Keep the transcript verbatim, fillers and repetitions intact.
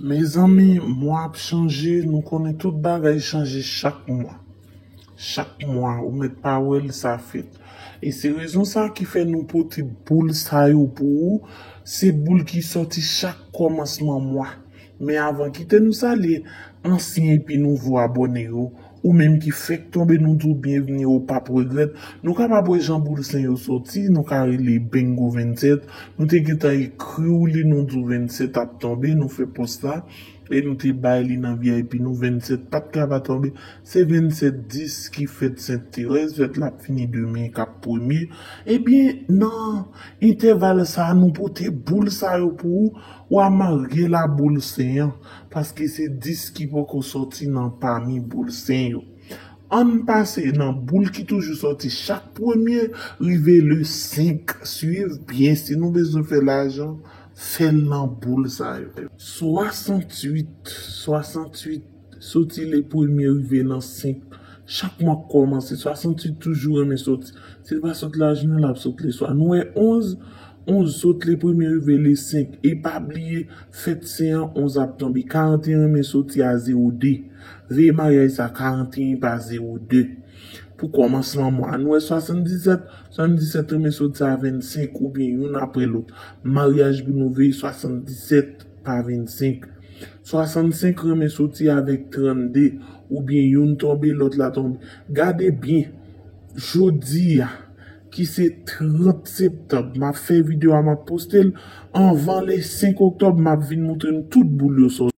Mezanmi, mwa ap chanje, nou konnen tout bagay chanje chak mwa. Chak mwa, ou mèt pa wè l, sa fèt. E se rezon sa ki fè nou pote boul sa yo pou ou. Se boul ki sòti chak kòmansman mwa. Men avan, kite nou salye ansyen epi nouvo abòne yo. Ou menm ki fèk tonbe, nou di w byenvni, ou p ap regrèt. Nou kapab wè jan boul sen yo sòti, nou ka rele Bengo vennsèt. Nou te gentan ekri w li, nou di w vennsèt ap tonbe, nou fè pòs la. E nou te bay li nan V I P nou, vennsèt pa t ka pa tonbe. Se vennsèt dis ki fèt Sent Terèz, fèt la ap fini demen k ap premye. Ebyen, nan entèval sa a, nou pote boul sa yo pou ou, w a marye la boul sen an, paske se dis ki poko sòti nan pami boul sen yo. Ann pase nan boul ki toujou sòti chak premye, rive le senk. Swiv byen, si nou bezwen fè lajan, fè l nan boul sa yo. Swasanntuit, swasanntuit, soti le premye rive nan senk. Chak mwa k kòmanse, swasanntuit toujou renmen sòti. Si l pa sot lajounen, l ap sot leswa. Nou wè onz, onz sot le premye rive le senk. E pa bliye, fèt sen an, onz ap tonbe. Karanteyen renmen soti a zewo de. Veye maryaj sa, karanteyen pa zewo de. Pou kòmansman mwa, nou wè swasanndisèt, swasanndisèt renmen soti a vennsenk oubyen youn apre lòt. Maryaj pou nou veye swasanndisèt pa vennsenk. Swasannsenk renmen soti avèk trannde, oubyen youn tonbe, lòt la tonbe. Gade byen, jodi a, ki se trant septanm, m ap fè videyo a, m ap poste l. Anvan le senk oktòb, m ap vin montre nou tout boul yo sòti.